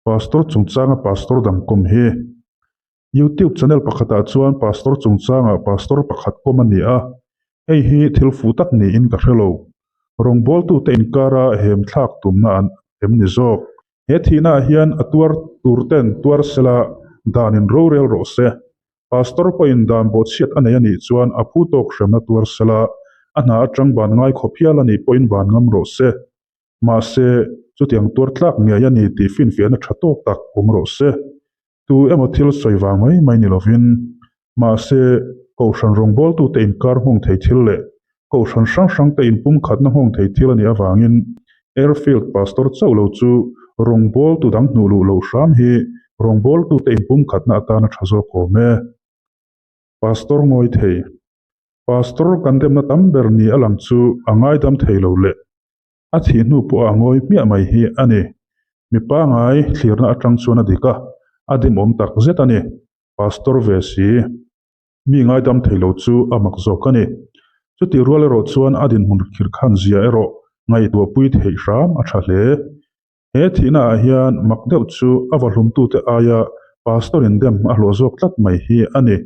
Pastor chungchanga pastor dang kawm hi. Youtube channel pakhatah chuan pastor chungchanga pastor pakhat kawm a ni a, hei hi thil fuh tak niin ka hre lo. Rawngbawltute inkara hem thlak tumna an em ni zawk. He thihnaah hian a tuar tur ten tuar sela danin rorel rawh se. Pastor pawhin dan bawhchhiat a nei a nih chuan a phu tawk hremna tuar sela, a hna atang ban ngai khawp hial a nih pawhin ban ngam rawh se. Mahse, chutiang tuar tlak ngei a ni tih finfiahna tha tawk tak awm rawh se. Tu emaw thil sawi vang mai mai ni lovin, mahse, Kohhran rawngbawltute inkar nghawng thei thil leh Kohhran hrang hrangte inpumkhatna nghawng thei thil a nih avangin Airfield Pastor chauh lo chu rawngbawltu dang hnuh luh loh hram hi rawngbawltute inpumkhatna atana tha zawk awm e. Pastor ngawi thei. Pastor kan demna tam ber ni a lang chu a ngaidam thei lo leh a thih hnu pawh a ngawi hmiah mai hi a ni. Mi pangai thlirna atang chuan a dik a, a dimawm tak zet a ni. Pastor ve si. Mi ngaidam thei lo chu a mak zawk a ni. Chutih rual erawh chuan a dinhmun khirkhan zia erawh ngaihtuahpui theih hram a tha hle. He thihna ah hian mak deuh chu a vahlumtute aia Pastor in dem a hlawh zawk tlat mai hi a ni.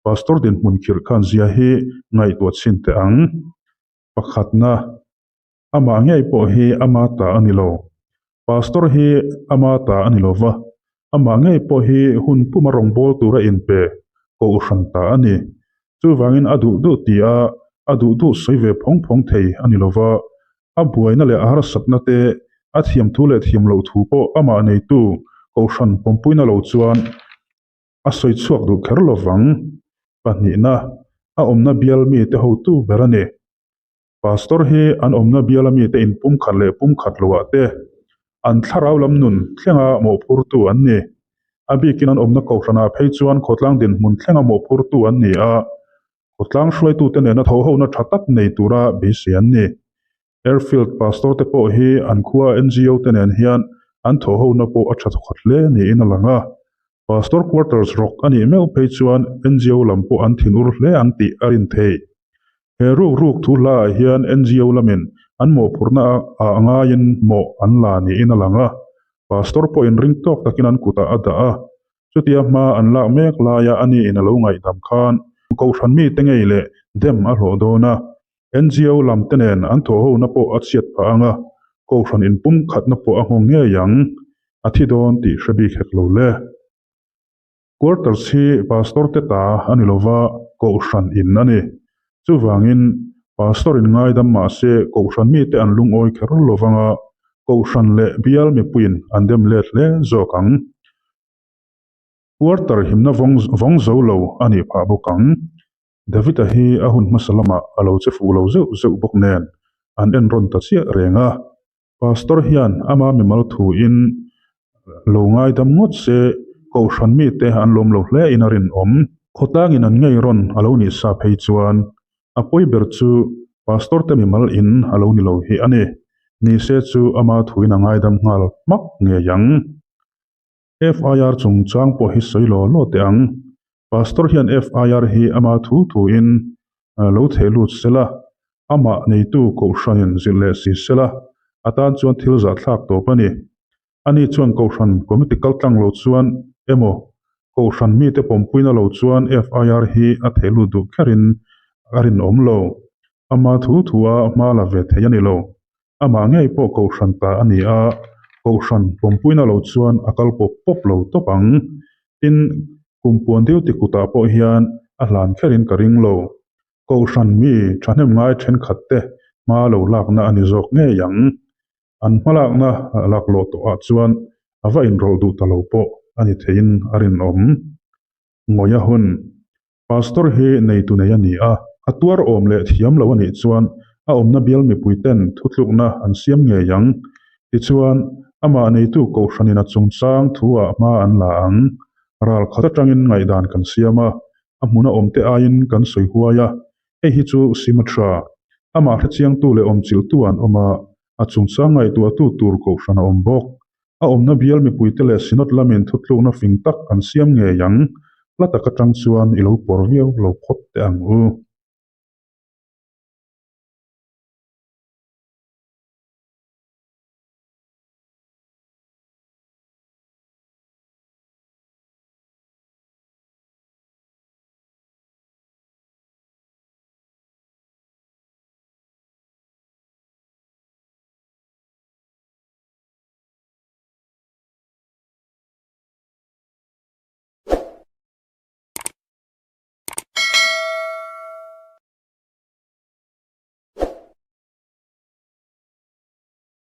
Pastor dinhmun khirkhan zia hi ngaihtuah chhin teh ang. Pakhatna. Amah ngei pawh hi ama ta a ni lo. Pastor hi ama ta a ni lo va, amah ngei pawh hi hun puma rawngbâwl tura inpe kohhran ta a ni. Chuvangin a duh duh ti a, a duh duh sawi ve phawng phawng thei a ni lo va. A buaina leh a harsatna te, a thiam thu leh thiam loh thu pawh amah neitu kohhran pawmpuina lo chuan a sawi chhuak duh kher lo vang. Pahnihna, a awmna bial mite hotu ber a ni. Pastor hi an awmna biala mite inpumkhat leh pumkhat loah te an thlarau lam nun thlenga mawhphurtu an ni. A bikin an awmna kohhranah phei chuan khawtlang dinhmun thlenga mawhphurtu an ni a, khawtlang hruaitute nena thawhhona tha tak nei tura beisei an ni. Airfield Pastor te pawh hi an khua NGO te nen hian an thawhhona pawh a tha thawkhat hle niin a lang a. Pastor Quarters rawk a nih meuh phei chuan NGO lam pawh an thinur hle ang tih a rin theih. He ruk ruk thu hlaah hian NGO lamin an mawhphurhna ah ngaiin mawh an la niin a lang a, Pastor pawhin ring tawk takin an kutah a dah a, chutia hma an lak mek laia a niin a lo ngaihdam khan Kohhran mite ngei leh dem a hlawh dawn a, NGO lam te nen an thawhhona pawh a chhiat phah ang a, Kohhran inpumkhatna pawh a nghawng ngei ang, a thi dawn tih hre bik hek lo le. Quarters hi Pastor te ta a ni lova, Kohhran in a ni. Chuvangin, Pastor in ngaidam mah se Kohhran mite an lungawi kher lovang a, Kohhran leh bial mipuiin an dem let hle zawk ang. Quarter himna vawng vawng zo lo a nih phah bawk ang. David-a hi a hun hmasa lamah a lo che fuh lo zeuh zeuh bawk nen an enrawn ta chiah reng a. Pastor hian ama mimal thuin lo ngaidam ngawt se Kohhran mite an lawm lo hle in a rinawm. Khawtlangin an ngei rawn a lo nih sa phei chuan a pawi ber chu Pastor te mimal in a lo ni lo hi a ni. Ni se chu ama thuin a ngaidam nghal hmak ngei ang. FIR chungchang pawh hi sawi law law teh ang. Pastor hian FIR hi ama thu thuin lo theh lut sela, amah neitu Kohhranin zilh leh si sela, a tan chuan thil zahthlak tawp a ni. Ani chuan Kohhran committee kal tlang lo chuan emaw Kohhran mite pawmpuina lo chuan FIR hi a theh lut duh kherin a rinawm lo. Ama thu thua hma la ve thei a ni lo. Amah ngei pawh Kohhran ta a ni a, Kohhran pawmpuina lo chuan a kal pawp pawp lo tawp ang. Tin, kum puan duty kutah pawh hian a hlan kherin ka ring lo. Kohhran mi thahnem ngai thenkhat te hma lo lakna a ni zawk ngei ang. An hmalakna laklawh tawhah chuan a va inrawlh duh ta lo pawh a ni theiin a rinawm. Ngawih a hun. Pastor hi neitu nei a ni a, a tuar awm leh thiam lo a nih chuan a awmna bial mipui ten thutlukna an siam ngei ang. Tichuan, amah neitu Kohhranin a chungchang thu-ah hma an la ang. Ral khat atangin ngaihdan kan siam a, a hmuna awmte aiin kan sawi huai a, hei hi chu Symatra, amah hrechiangtu leh awmchilhtu an awm a, a chungchang ngaihtuahtu tur Kohhran a awm bawk. A awmna bial mipuite leh Synod lamin thutlukna fing tak an siam ngei ang. Hla tak atang chuan i lo pawr viau lo phawt teh ang u.